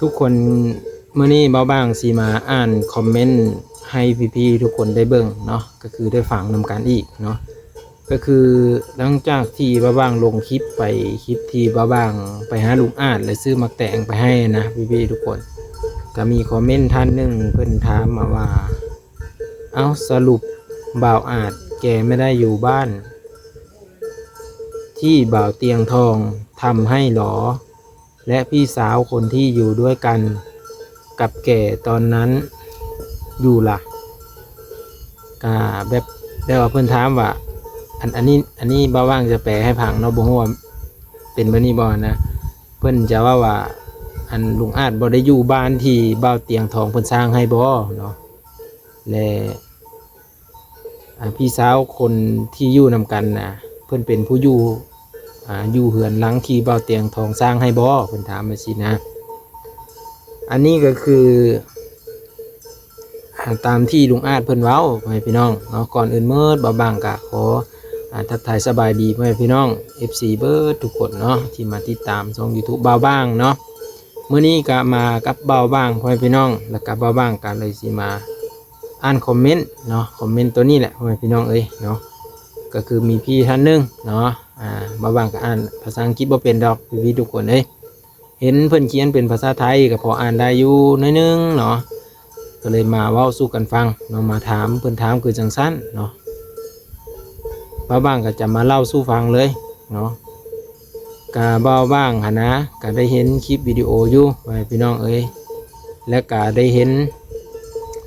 ທຸກຄົນ ມື້ນີ້ບ່າວບາງຊິມາອ່ານຄອມເມັນໃຫ້ພີ່ໆທຸກຄົນໄດ້ເບິ່ງເນາະ ກໍຄືໄດ້ຟັງນຳກັນອີກເນາະ. ກໍຄືຫຼັງຈາກທີ່ບ່າວບາງລົງຄລິບໄປ ຄລິບທີ່ບ່າວບາງໄປຫາລຸງອາດ ແລະ ຊື້ໝາກແຕງໄປໃຫ້ນະ ພີ່ໆທຸກຄົນ ກໍມີຄອມເມັນທ່ານໜຶ່ງເພິ່ນຖາມມາວ່າ ເອົ້າ ສະຫຼຸບບ່າວອາດແກໄມ່ໄດ້ຢູ່ບ້ານທີ່ບ່າວຕຽງທອງທຳໃຫ້ຫຼໍ? ແລະ ພີ່ສາວຄົນທີ່ຢູ່ດ້ວຍກັນກັບແກຕອນນັ້ນຢູ່ລະ? ກະແບບ ແບບວ່າເພິ່ນຖາມວ່າ ອັນ ອັນນີ້ ອັນນີ້ບ່າວບາງຈະແປໃຫ້ຟັງເນາະ ບໍ່ຮູ້ວ່າເປັນແບບນີ້ບໍ່ນະ. ເພິ່ນຈະເວົ້າວ່າ ອັນ ລຸງອາດບໍ່ໄດ້ຢູ່ບ້ານທີ່ບ່າວຕຽງທອງເພິ່ນສ້າງໃຫ້ບໍ່ເນາະ ແລະ ອ່າ ພີ່ສາວຄົນທີ່ຢູ່ນຳກັນນະ ເພິ່ນເປັນຜູ້ຢູ່ ອ່າ ຢູ່ເຮືອນຫຼັງທີ່ບ່າວຕຽງທອງສ້າງໃຫ້ບໍ່? ເພິ່ນຖາມຈັ່ງຊີ້ນະ. ອັນນີ້ກໍຄື ອ່າ ຕາມທີ່ລຸງອາດເພິ່ນເວົ້າ ພໍ່ແມ່ພີ່ນ້ອງເນາະ. ກ່ອນອື່ນໝົດ ບ່າວບາງກະຂໍ ອ່າ ທັກທາຍສະບາຍດີພໍ່ແມ່ພີ່ນ້ອງ ເອັຟຊີ ເບິດທຸກຄົນເນາະ ທີ່ມາຕິດຕາມຊ່ອງຢູທູບບ່າວບາງເນາະ. ມື້ນີ້ກະມາກັບບ່າວບາງ ພໍ່ແມ່ພີ່ນ້ອງ ແລ້ວກະບ່າວບາງກະເລີຍຊິມາ ອ່ານຄອມເມັນເນາະ ຄອມເມັນໂຕນີ້ແຫຼະ ພໍ່ແມ່ພີ່ນ້ອງເອີຍເນາະ. ກໍຄືມີພີ່ທ່ານໜຶ່ງເນາະ ອ່າ ບ່າວບາງກໍອ່ານພາສາອັງກິດບໍ່ເປັນດອກ ພີ່ໆທຸກຄົນເອີຍ. ເຫັນເພິ່ນຂຽນເປັນພາສາໄທກໍພໍອ່ານໄດ້ຢູ່ໜ້ອຍໜຶ່ງເນາະ ກໍເລີຍມາເວົ້າສູ່ກັນຟັງເນາະ ມາຖາມ ເພິ່ນຖາມຄືຈັ່ງຊັ້ນເນາະ. ບ່າວບາງກໍຈະມາເລົ່າສູ່ຟັງເລີຍເນາະ. ກະບ່າວບາງຫັ້ນນະ ກະໄດ້ເຫັນຄລິບວິດີໂອຢູ່ ພໍ່ແມ່ພີ່ນ້ອງເອີຍ ແລະ ກະໄດ້ເຫັນ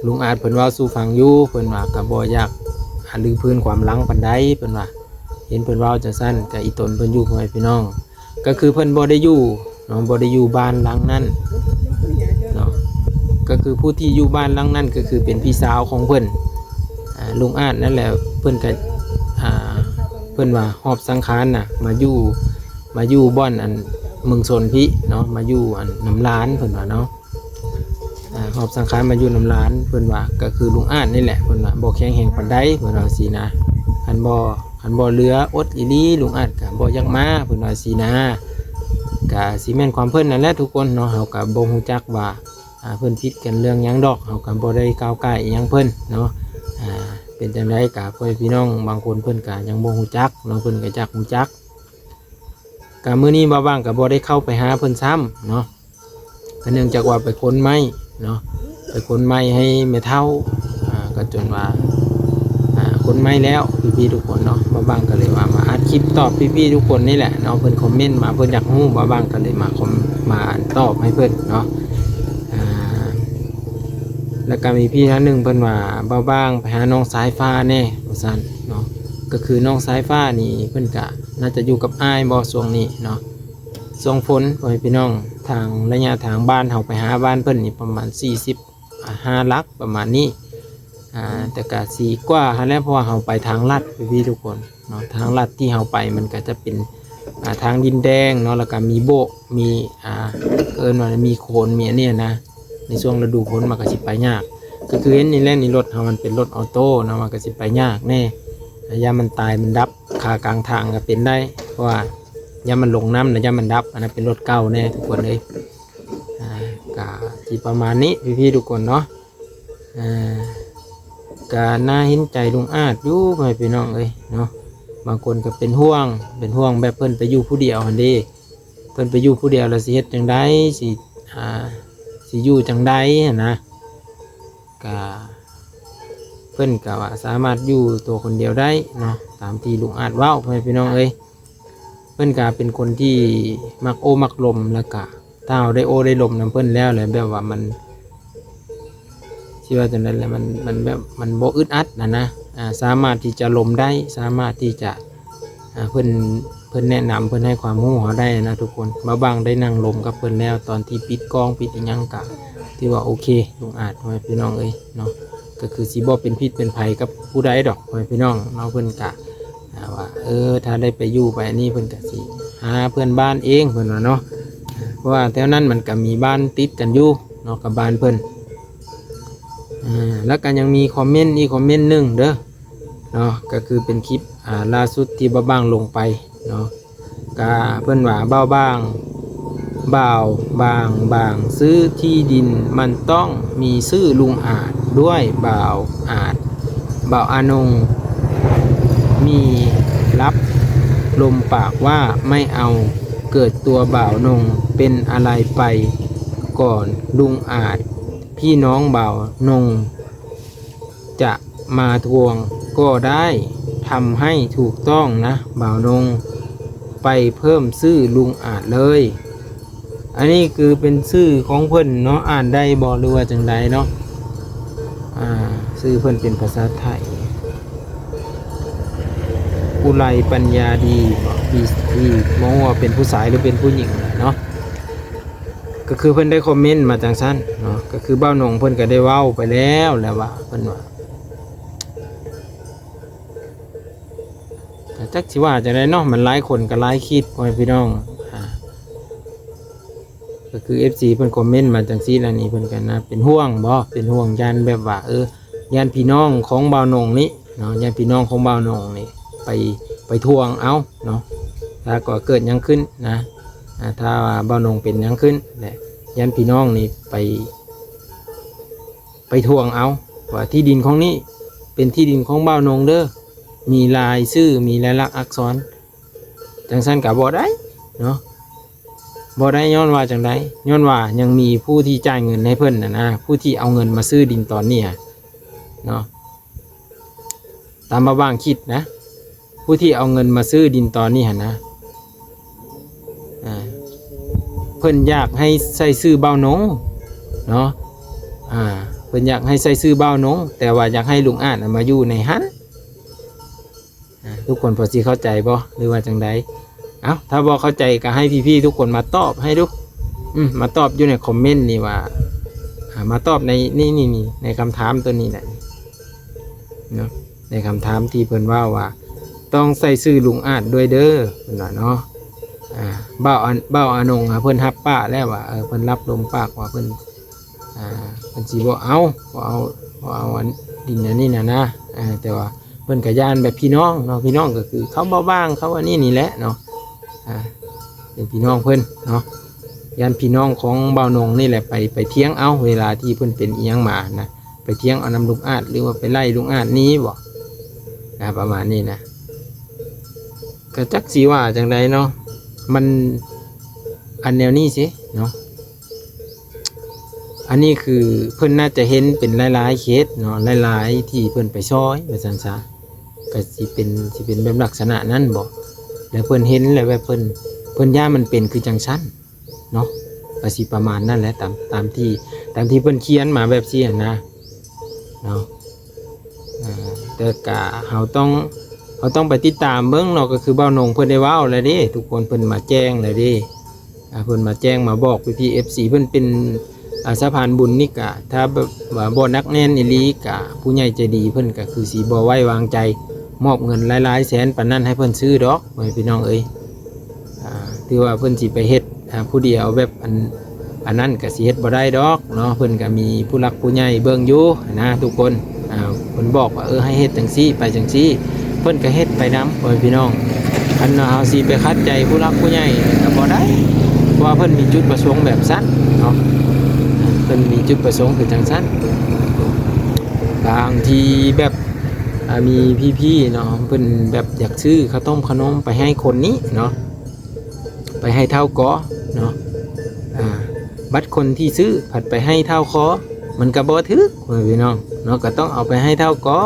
ລຸງອາດເພິ່ນເວົ້າສູ່ຟັງຢູ່ ເພິ່ນວ່າກະບໍ່ຢາກ ອ່າ ຮື້ຟື້ນຄວາມຫຼັງປານໃດ ເພິ່ນວ່າ ເຫັນເພິ່ນເວົ້າຈັ່ງຊັ້ນ ກະອີ່ຕົນເພິ່ນຢູ່ ພໍ່ແມ່ພີ່ນ້ອງ ກໍຄືເພິ່ນບໍ່ໄດ້ຢູ່ເນາະ ບໍ່ໄດ້ຢູ່ບ້ານຫຼັງນັ້ນເນາະ. ກໍຄືຜູ້ທີ່ຢູ່ບ້ານຫຼັງນັ້ນ ກໍຄືເປັນພີ່ສາວຂອງເພິ່ນ ອ່າ ລຸງອາດນັ້ນແຫຼະ ເພິ່ນກະ ອ່າ ເພິ່ນວ່າຫອບສັງຂານນະ ມາຢູ່ ມາຢູ່ບ່ອນອັນເມືອງຊົນພີ້ເນາະ ມາຢູ່ອັນນຳຫຼານ ເພິ່ນວ່າເນາະ. ອ່າ ຫອບສັງຂານມາຢູ່ນຳຫຼານ ເພິ່ນວ່າ ກໍຄືລຸງອາດນີ້ແຫຼະ ເພິ່ນວ່າບໍ່ແຂງແຮງປານໃດ ເພິ່ນວ່າຊີ້ນະ. ຄັນບໍ່ ຄັນບໍ່ເຫຼືອອົດອີ່ຫຼີ ລຸງອາດກໍບໍ່ຢາກມາ ເພິ່ນວ່າຊີ້ນະ. ກະຊິແມ່ນຄວາມເພິ່ນນັ້ນແຫຼະທຸກຄົນເນາະ ເຮົາກໍບໍ່ຮູ້ຈັກວ່າ ອ່າ ເພິ່ນຜິດກັນເລື່ອງຫຍັງດອກ ເຮົາກໍບໍ່ໄດ້ກ້າວກ່າຍອີ່ຫຍັງເພິ່ນເນາະ. ອ່າ ເປັນຈັ່ງໃດກໍພໍ່ແມ່ພີ່ນ້ອງບາງຄົນເພິ່ນກໍຍັງບໍ່ຮູ້ຈັກເນາະ ເພິ່ນກໍຢາກຮູ້ຈັກ. ກະມື້ນີ້ບ່າວບາງກໍບໍ່ໄດ້ເຂົ້າໄປຫາເພິ່ນຊ້ຳເນາະ ກໍເນື່ອງຈາກວ່າໄປຂົນໄມ້ເນາະ ໄປຂົນໄມ້ໃຫ້ແມ່ເຖົ້າ ອ່າ ກໍຈົນວ່າ ອ່າ ຂົນໄມ້ແລ້ວ ພີ່ໆທຸກຄົນເນາະ. ບ່າວບາງກໍເລີຍວ່າມາອັດຄລິບຕອບພີ່ໆທຸກຄົນນີ້ແຫຼະເນາະ ເພິ່ນຄອມເມັນມາ ເພິ່ນຢາກຮູ້ ບ່າວບາງກໍເລີຍມາຄອມ ມາຕອບໃຫ້ເພິ່ນເນາະ. ອ່າ ແລ້ວກໍມີພີ່ທ່ານໜຶ່ງເພິ່ນວ່າ ບ່າວບາງໄປຫານ້ອງສາຍຟ້າແດ່ ວ່າຊັ້ນເນາະ. ກໍຄືນ້ອງສາຍຟ້ານີ້ເພິ່ນກະໜ້າຈະຢູ່ກັບອ້າຍບໍ່ຊ່ວງນີ້ເນາະ ຊ່ວງຝົນ ພໍ່ແມ່ພີ່ນ້ອງ. ທາງໄລຍະທາງບ້ານເຮົາໄປຫາບ້ານເພິ່ນນີ້ປະມານສີ່ສິບຫ້າຫຼັກປະມານນີ້ ອ່າ ແຕ່ກະຊິກວ່າຫັ້ນແຫຼະ ເພາະວ່າເຮົາໄປທາງລັດ ພີ່ໆທຸກຄົນເນາະ. ທາງລັດທີ່ເຮົາໄປມັນກະຈະເປັນ ອ່າ ທາງດິນແດງເນາະ ແລ້ວກະມີໂບກ ມີ ອ່າ ເອີ້ນວ່າມີໂຄນ ມີອັນນີ້ນະ ໃນຊ່ວງລະດູຝົນມັນກະຊິໄປຍາກ. ກໍຄືເຫັນນີ້ແຫຼະ ນີ້ລົດເຮົາມັນເປັນລົດອໍໂຕ້ເນາະ ມັນກະຊິໄປຍາກແດ່ ຢ້ານມັນຕາຍມັນດັບຄາກາງທາງກໍເປັນໄດ້ ເພາະວ່າຢ້ານມັນລົງນ້ຳ ແລ້ວຢ້ານມັນດັບ. ອັນນັ້ນເປັນລົດເກົ່າແດ່ທຸກຄົນເອີຍ. ອ່າ ກະຊິປະມານນີ້ ພີ່ໆທຸກຄົນເນາະ. ອ່າ ກະໜ້າເຫັນໃຈລຸງອາດຢູ່ ພໍ່ແມ່ພີ່ນ້ອງເອີຍເນາະ. ບາງຄົນກໍເປັນຫ່ວງ ເປັນຫ່ວງແບບເພິ່ນໄປຢູ່ຜູ້ດຽວຫັ້ນເດ້ ເພິ່ນໄປຢູ່ຜູ້ດຽວແລ້ວຊິເຮັດຈັ່ງໃດ ຊິ ອ່າ ຊິຢູ່ຈັ່ງໃດຫັ້ນນະ. ກະ ເພິ່ນກະວ່າສາມາດຢູ່ຕົວຄົນດຽວໄດ້ເນາະ ຕາມທີ່ລຸງອາດເວົ້າ ພໍ່ແມ່ພີ່ນ້ອງເອີຍ. ເພິ່ນກະເປັນຄົນທີ່ມັກໂອ້ມັກລົມ ແລ້ວກະຖ້າເຮົາໄດ້ໂອ້ໄດ້ລົມນຳເພິ່ນແລ້ວ ແລ້ວແບບວ່າມັນ ຊິວ່າຈັ່ງໃດລະ ມັນ ມັນແບບ ມັນບໍ່ອຶດອັດຫັ້ນນະ. ອ່າ ສາມາດທີ່ຈະລົມໄດ້ ສາມາດທີ່ຈະ ອ່າ ເພິ່ນ ເພິ່ນແນະນຳ ເພິ່ນໃຫ້ຄວາມຮູ້ເຮົາໄດ້ນະທຸກຄົນ. ບ່າວບາງໄດ້ນັ່ງລົມກັບເພິ່ນແລ້ວ ຕອນທີ່ປິດກ້ອງປິດອີ່ຫຍັງກະຖືວ່າໂອເຄ ລຸງອາດ ພໍ່ແມ່ພີ່ນ້ອງເອີຍເນາະ. ກໍຄືຊິບໍ່ເປັນພິດເປັນໄພກັບຜູ້ໃດດອກ ພໍ່ແມ່ພີ່ນ້ອງເນາະ. ເພິ່ນກະ ອ່າ ວ່າ ເອີ ຖ້າໄດ້ໄປຢູ່ໄປອັນນີ້ ເພິ່ນກະຊິຫາເພື່ອນບ້ານເອງ ເພິ່ນວ່າເນາະ. ເພາະວ່າແຖວນັ້ນມັນກະມີບ້ານຕິດກັນຢູ່ເນາະ ກັບບ້ານເພິ່ນ. ອ່າ ແລ້ວກໍຍັງມີຄອມເມັນອີກຄອມເມັນໜຶ່ງເດີເນາະ ກໍຄືເປັນຄລິບ ອ່າ ລ່າສຸດທີ່ບ່າວບາງລົງໄປເນາະ. ກະເພິ່ນວ່າ ບ່າວບາງ ບ່າວບາງ ບາງຊື້ທີ່ດິນມັນຕ້ອງມີຊື່ລຸງອາດດ້ວຍ. ບ່າວອາດ ບ່າວອານົງ ມີລັບລົມປາກວ່າໄມ່ເອົາ. ເກີດຕົວບ່າວນົງເປັນອາໄລໄປກ່ອນລຸງອາດ ພີ່ນ້ອງບ່າວນົງຈະມາທວງກໍໄດ້. ທຳໃຫ້ຖືກຕ້ອງນະບ່າວນົງ ໄປເພີ່ມຊື່ລຸງອາດເລີຍ. ອັນນີ້ຄືເປັນຊື່ຂອງເພິ່ນເນາະ ອ່ານໄດ້ບໍ່ ຫຼືວ່າຈັ່ງໃດເນາະ? ອ່າ ຊື່ເພິ່ນເປັນພາສາໄທ ອຸໄລປັນຍາດີ ທີ່ ທີ່ບໍ່ຮູ້ວ່າເປັນຜູ້ຊາຍ ຫຼືເປັນຜູ້ຍິງເນາະ. ກໍຄືເພິ່ນໄດ້ຄອມເມັນມາຈັ່ງຊັ້ນເນາະ ກໍຄືບ່າວນົງເພິ່ນກໍໄດ້ເວົ້າໄປແລ້ວ ແລ້ວວ່າເພິ່ນວ່າ ກໍຈັກຊິວ່າຈັ່ງໃດເນາະ ມັນຫຼາຍຄົນກໍຫຼາຍຄິດ ພໍ່ແມ່ພີ່ນ້ອງ. ອ່າ ກໍຄືເອັຟຊີເພິ່ນຄອມເມັນມາຈັ່ງຊີ້ແລ້ວນີ້ ເພິ່ນກໍນະເປັນຫ່ວງບໍ ເປັນຫ່ວງ ຢ້ານແບບວ່າ ເອີ ຢ້ານພີ່ນ້ອງຂອງບ່າວນົງນີ້ເນາະ ຢ້ານພີ່ນ້ອງຂອງບ່າວນົງນີ້ໄປ ໄປທວງເອົາເນາະ ຖ້າກໍເກີດຫຍັງຂຶ້ນນະ ອ່າ ຖ້າວ່າບ່າວນົງເປັນຫຍັງຂຶ້ນແຫຼະ ຢ້ານພີ່ນ້ອງນີ້ໄປ ໄປທວງເອົາວ່າທີ່ດິນຂອງນີ້ເປັນທີ່ດິນຂອງບ່າວນົງເດີ ມີລາຍຊື່ ມີລາຍລັກອັກສອນ ຈັ່ງຊັ້ນກໍບໍ່ໄດ້ເນາະ ບໍ່ໄດ້. ຍ້ອນວ່າຈັ່ງໃດ? ຍ້ອນວ່າຍັງມີຜູ້ທີ່ຈ່າຍເງິນໃຫ້ເພິ່ນນະນະ ຜູ້ທີ່ເອົາເງິນມາຊື້ດິນຕອນນີ້ຫັ້ນເນາະ ຕາມບ່າວບາງຄິດນະ ຜູ້ທີ່ເອົາເງິນມາຊື້ດິນຕອນນີ້ຫັ້ນນະ ອ່າ ເພິ່ນຢາກໃຫ້ໃສ່ຊື່ບ່າວນົງເນາະ ອ່າ ເພິ່ນຢາກໃຫ້ໃສ່ຊື່ບ່າວນົງ ແຕ່ວ່າຢາກໃຫ້ລຸງອາດນະມາຢູ່ໃນຫັ້ນ. ອ່າ ທຸກຄົນພໍຊິເຂົ້າໃຈບໍ່ ຫຼືວ່າຈັ່ງໃດ? ເອົ້າ ຖ້າບໍ່ເຂົ້າໃຈກໍໃຫ້ພີ່ໆທຸກຄົນມາຕອບໃຫ້ດູ ອືມ ມາຕອບຢູ່ໃນຄອມເມັນນີ້ວ່າ ອ່າ ມາຕອບໃນ ນີ້ໆ ໃນຄຳຖາມຕົວນີ້ແຫຼະເນາະ ໃນຄຳຖາມທີ່ເພິ່ນເວົ້າວ່າ ຕ້ອງໃສ່ຊື່ລຸງອາດດ້ວຍເດີ ເພິ່ນວ່າເນາະ. ອ່າ ບ່າວອາ ບ່າວອານົງ ເພິ່ນຮັບປາກແລ້ວວ່າ ເອີ ເພິ່ນລັບລົມປາກວ່າເພິ່ນ ອ່າ ເພິ່ນຊິບໍ່ເອົາ ບໍ່ເອົາ ບໍ່ເອົາອັນ ດິນອັນນີ້ນະນະ ອ່າ ແຕ່ວ່າເພິ່ນກໍຢ້ານແບບພີ່ນ້ອງເນາະ ພີ່ນ້ອງກໍຄືເຂົາບໍ່ວ່າງ ເຂົາອັນນີ້ນີ້ແຫຼະເນາະ ອ່າ ເປັນພີ່ນ້ອງເພິ່ນເນາະ ຢ້ານພີ່ນ້ອງຂອງບ່າວນົງນີ້ແຫຼະ ໄປ ໄປຖຽງເອົາ ເວລາທີ່ເພິ່ນເປັນອີ່ຫຍັງມານະ ໄປຖຽງເອົານຳລຸງອາດ ຫຼືວ່າໄປໄລ່ລຸງອາດໜີບໍ ອ່າ ປະມານນີ້ນະ. ກໍຈັກຊິວ່າຈັ່ງໃດເນາະ ມັນ ອັນແນວນີ້ຊິເນາະ ອັນນີ້ຄືເພິ່ນໜ້າຈະເຫັນເປັນຫຼາຍໆເຂດເນາະ ຫຼາຍໆທີ່ເພິ່ນໄປຊ່ອຍວ່າຊັ້ນຊະ ກໍຊິເປັນ ຊິເປັນແບບລັກສະນະນັ້ນບໍ ແລ້ວເພິ່ນເຫັນແລ້ວແບບເພິ່ນ ເພິ່ນຢ້ານມັນເປັນຄືຈັ່ງຊັ້ນເນາະ ກໍຊິປະມານນັ້ນແຫຼະ ຕາມ ຕາມທີ່ ຕາມທີ່ເພິ່ນຂຽນມາແບບຊີ້ຫັ້ນນະເນາະ. ອ່າ ແຕ່ກະເຮົາຕ້ອງ ເຮົາຕ້ອງໄປຕິດຕາມເບິ່ງເນາະ ກໍຄືບ່າວນົງເພິ່ນໄດ້ເວົ້າແລ້ວເດ້ ທຸກຄົນ ເພິ່ນມາແຈ້ງແລ້ວເດ້ ອ່າ ເພິ່ນມາແຈ້ງມາບອກພີ່ໆເອັຟຊີ ເພິ່ນເປັນ ອ່າ ສະພານບຸນນີ້ກະ ຖ້າແບບວ່າບໍ່ໜັກແໜ້ນອີ່ຫຼີກະ ຜູ້ໃຫຍ່ໃຈດີເພິ່ນກະຄືຊິບໍ່ໄວ້ວາງໃຈ ມອບເງິນຫຼາຍໆແສນປານນັ້ນໃຫ້ເພິ່ນຊື້ດອກ ພໍ່ແມ່ພີ່ນ້ອງເອີຍ. ອ່າ ຖືວ່າເພິ່ນຊິໄປເຮັດ ອ່າ ຜູ້ດຽວແບບອັນ ອັນນັ້ນກໍຊິເຮັດບໍ່ໄດ້ດອກເນາະ ເພິ່ນກໍມີຜູ້ຫຼັກຜູ້ໃຫຍ່ເບິ່ງຢູ່ນະທຸກຄົນ. ອ່າ ເພິ່ນບອກວ່າ ເອີ ໃຫ້ເຮັດຈັ່ງຊີ້ ໄປຈັ່ງຊີ້ ເພິ່ນກໍເຮັດໄປນຳ ພໍ່ແມ່ພີ່ນ້ອງ. ຄັນວ່າເຮົາຊິໄປຂັດໃຈຜູ້ຫຼັກຜູ້ໃຫຍ່ກໍບໍ່ໄດ້ ເພາະວ່າເພິ່ນມີຈຸດປະສົງແບບຊັ້ນເນາະ ເພິ່ນມີຈຸດປະສົງຄືຈັ່ງຊັ້ນ. ບາງທີແບບ ອ່າ ມີພີ່ໆເນາະ ເພິ່ນແບບຢາກຊື້ເຂົ້າຕົ້ມເຂົ້າໜົມໄປໃຫ້ຄົນນີ້ເນາະ ໄປໃຫ້ທ້າວກໍເນາະ ອ່າ ບັດຄົນທີ່ຊື້ພັດໄປໃຫ້ທ້າວຄໍ ມັນກໍບໍ່ຖືກ ພໍ່ແມ່ພີ່ນ້ອງເນາະ ກໍຕ້ອງເອົາໄປໃຫ້ທ້າວກໍ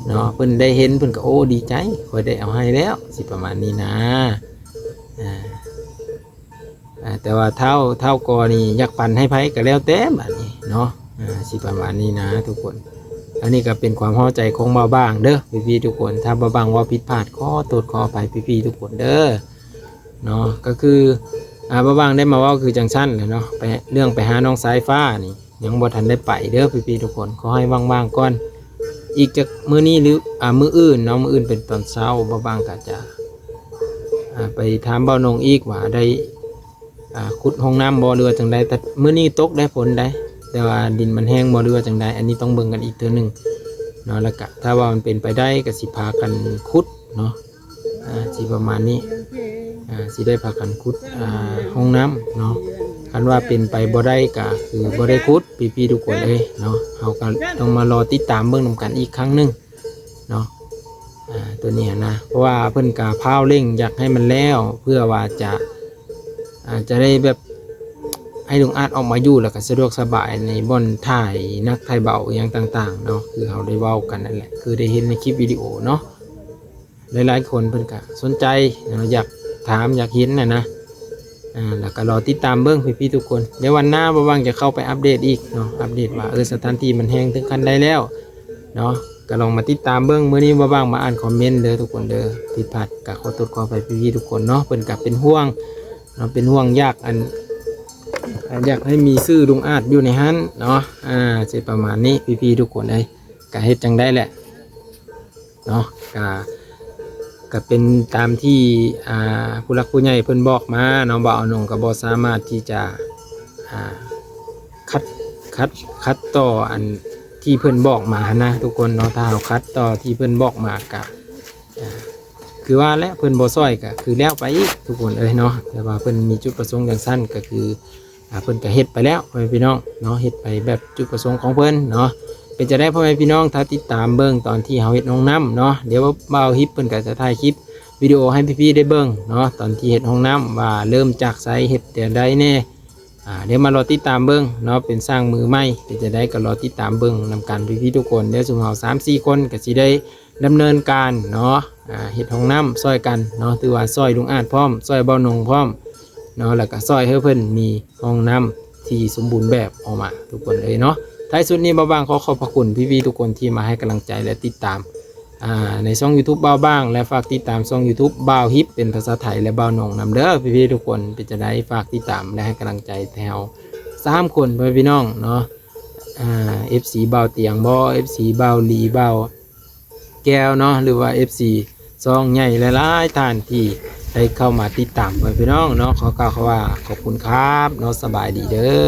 ເນາະ. ເພິ່ນໄດ້ເຫັນ ເພິ່ນກໍ ໂອ້ ດີໃຈ ຂ້ອຍໄດ້ເອົາໃຫ້ແລ້ວ ຊິປະມານນີ້ນາ. ອ່າ ອ່າ ແຕ່ວ່າທ້າວ ທ້າວກໍນີ້ຢາກປັນໃຫ້ໃຜກໍແລ້ວແຕ່ບາດນີ້ເນາະ ອ່າ ຊິປະມານນີ້ນາທຸກຄົນ. ອັນນີ້ກໍເປັນຄວາມເຂົ້າໃຈຂອງບ່າວບາງເດີພີ່ໆທຸກຄົນ ຖ້າບ່າວບາງເວົ້າຜິດພາດ ຂໍໂທດຂໍອະໄພພີ່ໆທຸກຄົນເດີເນາະ. ກໍຄື ອ່າ ບ່າວບາງໄດ້ມາເວົ້າຄືຈັ່ງຊັ້ນແຫຼະເນາະ ໄປ ເລື່ອງໄປຫານ້ອງສາຍຟ້ານີ້ ຍັງບໍ່ທັນໄດ້ໄປເດີພີ່ໆທຸກຄົນ ຂໍໃຫ້ວ່າງໆກ່ອນ ອີກຈັກມື້ນີ້ ຫຼື ອ່າ ມື້ອື່ນເນາະ ມື້ອື່ນເປັນຕອນເຊົ້າ ບ່າວບາງກໍຈະ ອ່າ ໄປຖາມບ່າວນົງອີກວ່າໄດ້ ອ່າ ຂຸດຮ່ອງນ້ຳບໍ່ ຫຼືວ່າຈັ່ງໃດ. ແຕ່ມື້ນີ້ຕົກໄດ້ຝົນໄດ ແຕ່ວ່າດິນມັນແຫ້ງບໍ່ ຫຼືວ່າຈັ່ງໃດ ອັນນີ້ຕ້ອງເບິ່ງກັນອີກເທື່ອໜຶ່ງເນາະ. ແລ້ວກະຖ້າວ່າມັນເປັນໄປໄດ້ກໍຊິພາກັນຂຸດເນາະ ອ່າ ຊິປະມານນີ້. ອ່າ ຊິໄດ້ພາກັນຂຸດ ອ່າ ຫ້ອງນ້ຳເນາະ. ຄັນວ່າເປັນໄປບໍ່ໄດ້ກໍຄືບໍ່ໄດ້ຂຸດ ພີ່ໆທຸກຄົນເອີຍເນາະ. ເຮົາກໍຕ້ອງມາລໍຕິດຕາມເບິ່ງນຳກັນອີກຄັ້ງໜຶ່ງເນາະ ອ່າ ຕົວນີ້ນະ ເພາະວ່າເພິ່ນກໍພ້າວເລັ່ງຢາກໃຫ້ມັນແລ້ວ ເພື່ອວ່າຈະ ອາດຈະໄດ້ແບບໃຫ້ລຸງອາດອອກມາຢູ່ ແລ້ວກໍສະດວກສະບາຍໃນບ່ອນຖ່າຍໜັກຖ່າຍເບົາອີ່ຫຍັງຕ່າງໆເນາະ. ຄືເຮົາໄດ້ເວົ້າກັນນັ້ນແຫຼະ ຄືໄດ້ເຫັນໃນຄລິບວິດີໂອເນາະ ຫຼາຍໆຄົນເພິ່ນກໍສົນໃຈເນາະ ຢາກຖາມຢາກເຫັນນະນະ. ອ່າ ແລ້ວກໍລໍຕິດຕາມເບິ່ງພີ່ໆທຸກຄົນ ດຽວວັນໜ້າບໍ່ວ່າງຈະເຂົ້າໄປອັບເດດອີກເນາະ ອັບເດດວ່າ ເອີ ສະຖານທີ່ມັນແຮງເຖິງຂັ້ນໃດແລ້ວເນາະ. ກໍລອງມາຕິດຕາມເບິ່ງ ມື້ນີ້ບໍ່ວ່າງມາອ່ານຄອມເມັນເດີທຸກຄົນເດີ. ຜິດພາດກໍຂໍໂທດຂໍອະໄພພີ່ໆທຸກຄົນເນາະ. ເພິ່ນກໍເປັນຫ່ວງເນາະ ເປັນຫ່ວງຢາກອັນ ຢາກໃຫ້ມີຊື່ລຸງອາດຢູ່ໃນຫັ້ນເນາະ. ອ່າ ຊິປະມານນີ້ພີ່ໆທຸກຄົນເອີຍ ກໍເຮັດຈັ່ງໃດແຫຼະ ເນາະ ກະ ກະເປັນຕາມທີ່ ອ່າ ຜູ້ຫຼັກຜູ້ໃຫຍ່ເພິ່ນບອກມາເນາະ. ບ່າວໜົງກໍບໍ່ສາມາດທີ່ຈະ ອ່າ ຂັດ ຂັດ ຂັດຕໍ່ອັນທີ່ເພິ່ນບອກມາຫັ້ນນະທຸກຄົນເນາະ. ຖ້າເຮົາຂັດຕໍ່ທີ່ເພິ່ນບອກມາກະ ອ່າ ຄືວ່າແຫຼະ ເພິ່ນບໍ່ຊ່ອຍກະຄືແລ້ວໄປອີກທຸກຄົນເອີຍເນາະ. ແຕ່ວ່າເພິ່ນມີຈຸດປະສົງຈັ່ງຊັ້ນ ກະຄື ອ່າ ເພິ່ນກໍເຮັດໄປແລ້ວ ພໍ່ແມ່ພີ່ນ້ອງເນາະ ເຮັດໄປແບບຈຸດປະສົງຂອງເພິ່ນເນາະ. ເປັນຈັ່ງໃດພໍ່ແມ່ພີ່ນ້ອງ ຖ້າຕິດຕາມເບິ່ງຕອນທີ່ເຮົາເຮັດຫ້ອງນ້ຳເນາະ ດຽວບ່າວຮິບເພິ່ນກໍຈະຖ່າຍຄລິບວິດີໂອໃຫ້ພີ່ໆໄດ້ເບິ່ງເນາະ ຕອນທີ່ເຮັດຫ້ອງນ້ຳ ວ່າເລີ່ມຈາກໃສ ເຮັດແນວໃດແດ່. ອ່າ ດຽວມາລໍຕິດຕາມເບິ່ງເນາະ ເປັນຊ່າງມືໃໝ່ ເປັນຈັ່ງໃດກໍລໍຕິດຕາມເບິ່ງນຳກັນພີ່ໆທຸກຄົນ. ດຽວຊຸມເຮົາສາມສີ່ຄົນກໍຊິໄດ້ ດຳເນີນການເນາະ ອ່າ ເຮັດຫ້ອງນ້ຳຊ່ອຍກັນເນາະ ຖືວ່າຊ່ອຍລຸງອາດພ້ອມ ຊ່ອຍບ່າວໜົງພ້ອມເນາະ ແລ້ວກໍຊ່ອຍໃຫ້ເພິ່ນມີຫ້ອງນ້ຳທີ່ສົມບູນແບບອອກມາທຸກຄົນເອີຍເນາະ. ທ້າຍສຸດນີ້ ບ່າວບາງຂໍຂອບພະຄຸນພີ່ໆທຸກຄົນທີ່ມາໃຫ້ກຳລັງໃຈ ແລະ ຕິດຕາມ ອ່າ ໃນຊ່ອງ YouTube ບ່າວບາງ ແລະ ຝາກຕິດຕາມຊ່ອງ YouTube ບ່າວຮິບເປັນພາສາໄທ ແລະ ບ່າວໜົງນຳເດີພີ່ໆທຸກຄົນ. ເປັນຈັ່ງໃດ ຝາກຕິດຕາມ ແລະ ໃຫ້ກຳລັງໃຈແຖວສາມຄົນ ພໍ່ແມ່ພີ່ນ້ອງເນາະ ອ່າ ເອັຟຊີ ບ່າວຕຽງບໍ ເອັຟຊີ ບ່າວລີ ບ່າວ ແກ້ວເນາະ ຫຼືວ່າເອັຟຊີຊ່ອງໃຫຍ່ຫຼາຍໆທ່ານທີ່ໄດ້ເຂົ້າມາຕິດຕາມ ພໍ່ແມ່ພີ່ນ້ອງເນາະ. ຂໍກ່າວຄຳວ່າຂອບຄຸນຄັບເນາະ ສະບາຍດີເດີ.